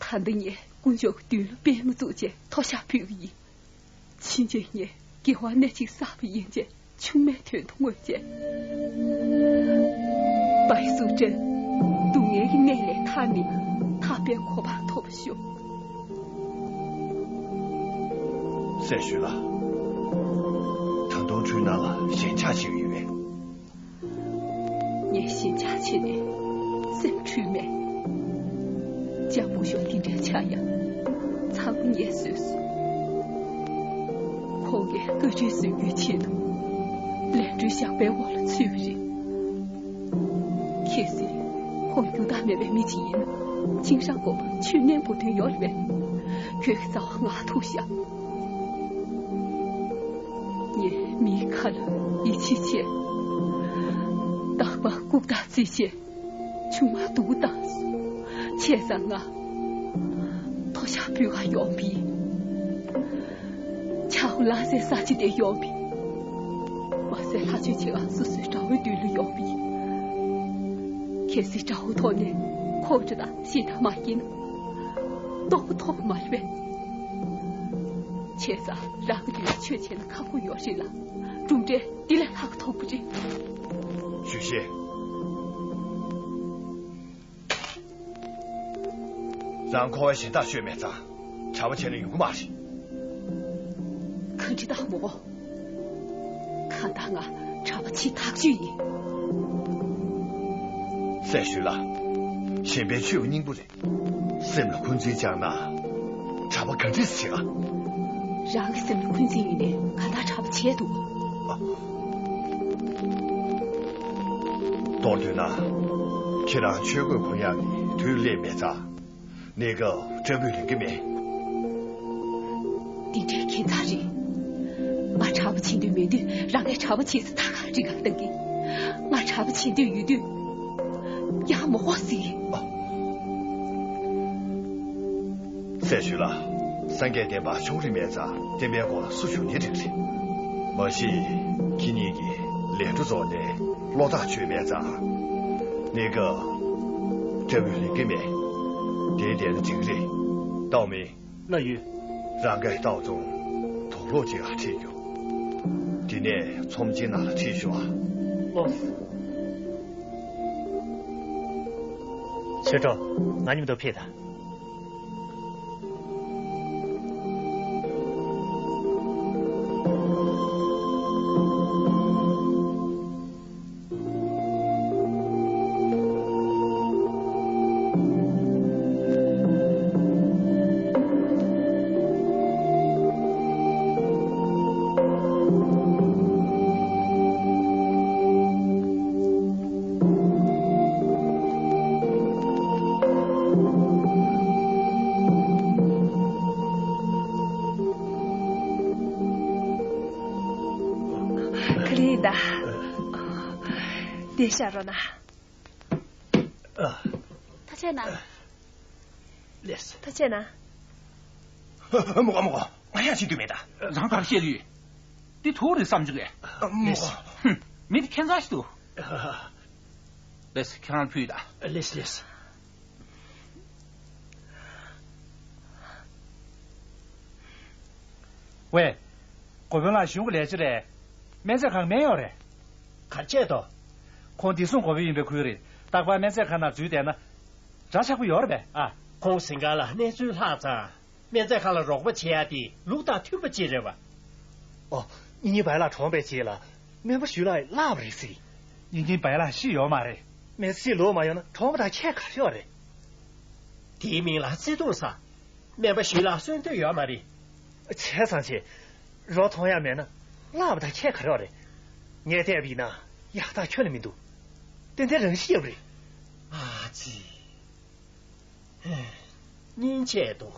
ད་ལྟ་ངས་དཀོན་མཆོག་གི་མདུན་ལ་པད་མོ་བཙུགས་བྱས་མཐོལ་བཤགས་ཕུལ་གྱི་ཡིན། ཕྱིན་ཆད་ངས་དགེ་བ་སྣ་གཅིག་བསགས་པ་ཡིན་ཅེས་ཆུང་མའི་དོན་དུ་བསྔོས་བྱས། བའི་སུ་ཁྲིར་སྡུག་བསྔལ་གྱི་གནས་ལས་ཐར་ནས་ཐར་པའི་གོ་འཕང་ཐོབ་པར་ཤོག། སྲས་ཞུས་ལགས། ད་དུང་ཁྲུས་ནང་ལ་ཞེན་ཆགས་ཤིག་ཡོད་པས། ངས་ཞེན་ཆགས་བྱས་ནས་སེམས་འཁྲུལ་མེད། ལྕམ་སྐུ་ཞབས་དེ་འདྲའི་ཆགས་ཡ་ཚ་པོ་ངས་བཟོས་སོང་། ཁོང་གིས་བཀའ་འཁྲོལ་བཟོ་རྒྱུའི་ཆེད་དུ་ལས་འཕྲོའི་ཞགས་པའི་འོག་ལ་ཚུད་པ་རེད། གལ་སྲིད་ཁོང་རྒྱུ་དག་མེད་པའི་མི་ཅིག་ཡིན་ན། ཅིན་ཧྲན་དགོན་པར་ཆོས་གནས་འབུལ་དོན་ཡོད་རེད་པས། ཁྱོད་ཀྱི་རྩ་བ་ང་ཐུག་ཤག། ངས་མིའི་ཁ་ལ་ཡིད་ཆེས་བྱས། རྟག་པར་ལྐུགས་རྟགས་བརྩིས་བྱས། ཆུང་མ་སྡུག་བཏང་སོང་། བྱས་ཙང་ང་མཐོལ་བཤགས་ཕུལ་ག་ཡོང་བ་ཡིན། ཆའོ་ལ་སའི་ས་ཆ་དེར་ཡོང་བ་ཡིན། མ་ཟད་ལྷ་ཆོས་བྱེད་ག་སོ་སོའི་དགྲ་བོའི་མདུན་ལ་ཡོང་བ་ཡིན། གལ་སྲིད་དགྲ་བོའི་ཐོག་ནས་ཁོང་ཁྲོ་དང་ཞེད་སྣང་མ་སྐྱེས་ན། སྟོང་པ་ཐོབ་མ་རེད་པས། བྱས་ཙང་རང་གི་མདུན་ལ་ཆོས་བྱས་ན་ཁག་པོ་ཡོད་རེད་ལ། གྲུབ་འབྲས་འདི་ལས་ལྷག་ཐོབ་ཀྱི་རེད། ཞུས་ཤིག། རང་འཁོར་བའི་ཞེན་ཐག་ཆོད་མེད་ཙང་། གྲྭ་པ་བྱས་ན་ཡོང་གི་མ་རེད། གང་འདྲ་དང་མོ། གང་ལྟར་ང་གྲྭ་པ་བྱེད་ཐག་ཆོད་ཡིན། སྲས་ཞུས་ལགས། ཞེན་པའི་ཆོས་སྙིང་པོ་རེད། སེམས་ལ་འཁོན་འཛིན་སྦྱངས་ན་གྲྭ་པ་ག་འདྲས་བྱེད་ག། རང་གི་སེམས་ལ་འཁོན་འཛིན་ཡོད་ནའི་གང་ལྟར་གྲྭ་པ་བྱས་འདུག། མདོར་བསྡུས་ན། ཁྱེད་རང་ཆོས་གོས་གོན་ཡག་གི་དུས་སླེབས་མེད་ཙང་། གནས་སྐབས་སྐྲ་སྦུག་ལེན་གྱི་མེད། འདི་འདྲའི་ཁྱད་མཚར་རེད། ང་གྲྭ་པ་བྱེད་འདོད་མེད་དུས་རང་གིས་གྲྭ་པ་བྱེད་ས་ད་ག་རི་ག་བཏང་གི། ང་གྲྭ་པ་བྱེད་འདོད་ཡོད་དུས་ཡང་མོ་ཧོ་ཟིག། སྲས་ཞུས་ལགས། སངས་རྒྱས་བསྟན་པ་ཕྱོགས་རིས་མེད་ཙང་བསྟན་པའི་སྐོར་ལ་སུ་ཞུ་ནའི་འགྲིག་རེད། མ་གཞི་ཁྱེད་གཉིས་ཀྱིས་ལས་འཕྲོ་རྫོགས་ནས་བློ་ཐག་ཆོད་མེད་ཙང་། གནས་སྐབས་སྐྲ་སྦུག་ལེན་གྱི་མེད། དེ་བསྡད་ན་འགྲིག་གི་རེད། ཏའོ་མིན། ལགས་ཡོད། རང་གིས་ཏའོ་ཙུང་དུག་སློག་ཅིག་ལ་ཁྲིད་རྒྱུ། དེ་ནས་ཚོམས་ཆེན་ནང་ལ་ཁྲིད་ཤོག་ཨ། ལགས་སོ། ཆོས་གྲོགས། ང་མཉམ་དུ་ཕེབས་དང་། ག་རེ་ཡིན་ད། དེ་ཤ་རོ་ན། ཨ། ཐག་ཆད་ན། ལེས། ཐག་ཆད་ན། མོ་ག་མོ་ག་ང་ཡང་བྱེད་འདོད་མེད་ད། རང་ག་རེ་བཤད་ཀྱི་ཡོད། དེ་ཐུག་རེད་བསམ་གྱི་རེད། མོ་ག་ཧུམ། མི་དེ་ཁྱད་མཚར་ཞིག་འདུག། ལེས་ཁྱེད་རང་ཕུལ་ད། ལེས་ལེས། ཝེ། གོ་དཔོན་ལགས་གཞུང་གི་ལས་བྱེད་རེད། སྨན་རྫས་ཁང་སྨན་གཡོག་རེད། ག་རེ་བྱས་དོ། ཁོང་བདེ་སྲུང་གོ་བོ་ཡིན་པའི་ཁུལ་རེད། རྟག་པར་སྨན་རྫས་ཁང་ནང་འཛུལ་བསྡད་ན། འདྲ་ཆགས་པོ་ཡོད་རེད་པས་ཨ། ཁོང་གཟིམ་ཁང་ལ་གནས་ཚུལ་ལྷག་ཙང་། སྨན་རྫས་ཁང་ལ་རོགས་པ་བྱེད་ཡ་དེ་ལུགས་དང་མཐུན་པ་ཅིག་རེད་པ། ཨོ། གཉེན་ཉེ་བའི་ལགས་གྲོངས་པའི་རྗེས་ལ། སྨན་པ་ཞུས་ལགས་བརླགས་པ་རེད་ཟེར། གཉེན་ཉེ་བའི་ལགས་ཤི་ཡོད་མ་རེད། མི་ཚེ་ལོག་མ་ཡོང་ན་གྲོངས་པ་དང་ཁྱད་ག་རེ་ཡོད་རེད། དེའི་མིང་ལ་བརྩེ་དུང་ཟེར། སྨན་པ་ཞུས་ལགས་གསོན་འདོད་ཡོད་མ་རེད། བྱས་ཙང་བྱས། རོ་མཐོང་ཡ་མེད་ན་བརླག་པ་དང་ཁྱད་ག་རེ་ཡོད་རེད། ངས་བལྟས་པ་ཡིན་ན་ཡག་རྟགས་ཁྱོན་ནས་མི་འདུག་ཏན་ཏན་རང་ཤི་ཡོད་པ་རེད། ཨ་ཙི། སྙིང་རྗེ་འདུག་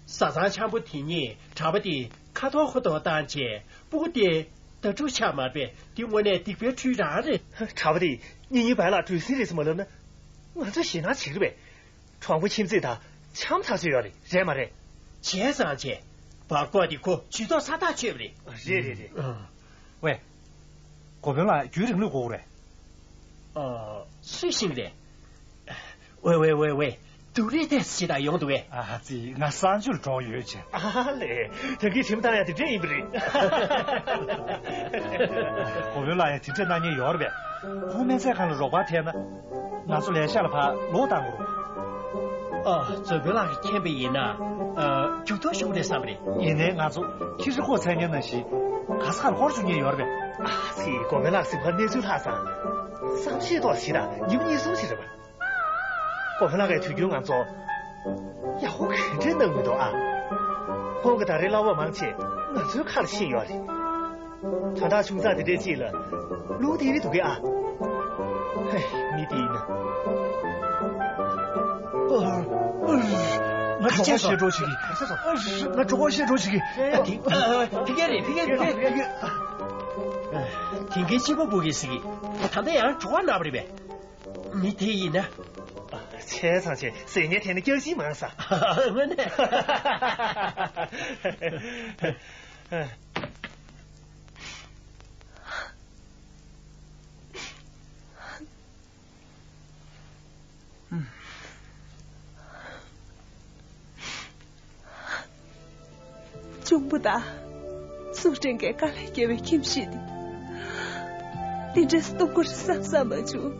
བཟའ་ཚང་འཆམ་པོ་དེ་གཉིས་གྲྭ་པ་དེ་ཁ་ཐོར་ཁོ་ཐོར་བཏང་བྱས་སྤུ་གུ་དེ་ད་ཕྲུག་ཆགས་མ་པས་དེ་དངོས་གནས་སྡིག་པའི་ཁྲུས་རང་རེད། གྲྭ་པ་དེ་གཉེན་ཉེ་བའི་ལགས་གྲོས་ཟིན་རེད་ཟེར་མ་ལབ་ན། ང་ཚོ་ཞེད་སྣང་བྱེད་ཀྱི་རེད་པས། གྲོང་པ་ཁྱིམ་མཚེས་དང་འཆམ་ཐག་ཆོད་ཡོད་རེད། རེད་མ་རེད། བྱས་ཙང་བྱས། བར་སྐོར་དེ་ཁོ་ཇུས་གཏོགས་ས་ཐག་ཆོད་པ་རེད། རེད་རེད་རེད། ཨ། ཝེ། གོ་དཔོན་ལགས་རྒྱུན་རིང་ལུགས་དགོས་རེད། ཨ། སུ་ཤེས་རེད། ཝེ་ཝེ་ཝེ་ཝེ། སྡུག་རུས་ཏོག་ཙམ་ཞིག་དང་ཡོང་འདུག་གས། ཨ་ཙི། ང་གསང་སྤྱོད་གྲོགས་ཡོད་ཅེས། ཨ་ལས། ད་གིན་ཁྲིམས་བཏང་ཡ་དེ་འདྲས་ཡིན་པ་རེད། གོ་དཔོན་ལགས་ཡང་དེ་འདྲས་གནང་མཁན་ཡོད་རེད་པས། ཁོང་སྨན་རྫས་ཁང་ལ་རོགས་པ་ཐེབས་ན། ང་ཚོ་ལས་ཤག་ལ་ཕར་ལོག་བཏང་དགོས་རེད། ཨ། གོ་དཔོན་ལགས་ཀྱིས་མཁྱེན་པ་ཡིན་ན། ཨ། རྒྱུགས་ཐོག་ཤོག་རེད་བསམ་པ་རེད། ཡིན་ནའི་ང་ཚོ་ཁྱི་ཧྲི་ཁོག་འཚོལ་མཁན་ནང་བཞིན་ག་ས་གར་སྐོར་བཅུག་མཁན་ཡོད་རེད་པས། ཨ་ཙི། གོ་དཔོན་ལགས་གཟིམ་ཁང་གནས་ཚུལ་ལྷག་ཙང་། བསམ་ཤེས་ཏོག་ཙམ་ཞིག་དང་ཉིན་མོ་གཉིད་སོང་ཞིག་རེད་པ། གོ་དཔོན་ལགས་ཀྱིས་དུས་རྒྱུན་ང་ཚོ་ཡག་པོ་ག་འདྲས་གནང་མི་འདུག་ཨ། ཁོང་གི་ད་རེས་གླ་ཕོགས་མང་ཆེ་ང་ཚོའི་ཁ་ལ་ཤི་ཡོད་རེད། དོན་དག་ཆུང་ཙག་དེ་འདྲས་ཅིག་ལ་ལུང་བསྟན་ནི་འདུག་གས་ཨ། ཧེ། མི་དེ་ཡིན་ན། ཨ། ཨ། ང་གྲོད་ཁོག་བཤལ་འགྲོ་བྱེད་ཀྱི། ཨ། ང་གྲོད་ཁོག་བཤལ་འགྲོ་བྱེད་ཀྱི། ཨ། དེ། ཨ། ཨ། ཕ་གི་རེད། ཕ་གི་རེད། ཕ་གི། ཨ། དེང་གི་སྐྱིད་པོ་བུ་གི་ཟེར་གི། ད་ལྟ་ཡང་གྲོད་ཁོག་ན་བ་རེད་པས། མི་དེ་ཡིན་ན། བྱས་ཙང་བྱས། ཟེར་མཁན་དེ་ནི་སྐྱག་ཤིང་མང་ས། དངོས་གནས། གཅུང་པོ་དང་། སུ་སྤྲན་གྱི་དཀའ་ལས་བརྒྱབ་པའི་ཁྱིམ་གཞིས་འདི། འདི་འདྲས་སྟོང་གོ་བསམ་བསམ་མ་བྱུང་།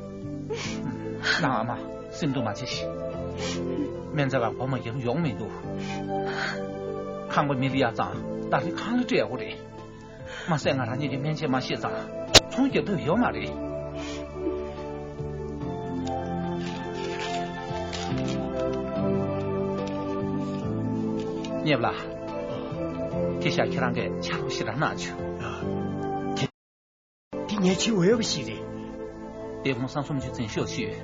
ནང་ཨ་མ། སེམས་སྡུག་མ་བྱེད་ཤིག་སྨན་རྫས་ལ་སྒོ་མ་བརྒྱབ་ཡོང་མི་འདུག་ཁང་པ་མེ་ལི་ཡ་ཙང་ད་རེས་ཁང་གླ་སྤྲད་དགོས་རེད། མ་ཟད་ང་རང་ཉིད་ཀྱི་སྨན་ཆས་མ་ཤེས་ཙང་ཚོང་རྒྱག་ཐུབ་ཡོད་མ་རེད། ཉེ་བ་ལགས། དེ་ཤག་ཁྱེད་རང་གིས་ཕྱག་རོགས་ཞེ་དྲག་གནང་བྱུང་། དེ་ངས་བྱེད་འོས་པ་ཞིག་རེད། དེ་ཁོང་སང་གསུམ་བཅུ་ཚུན་ཤོག་ཞུས།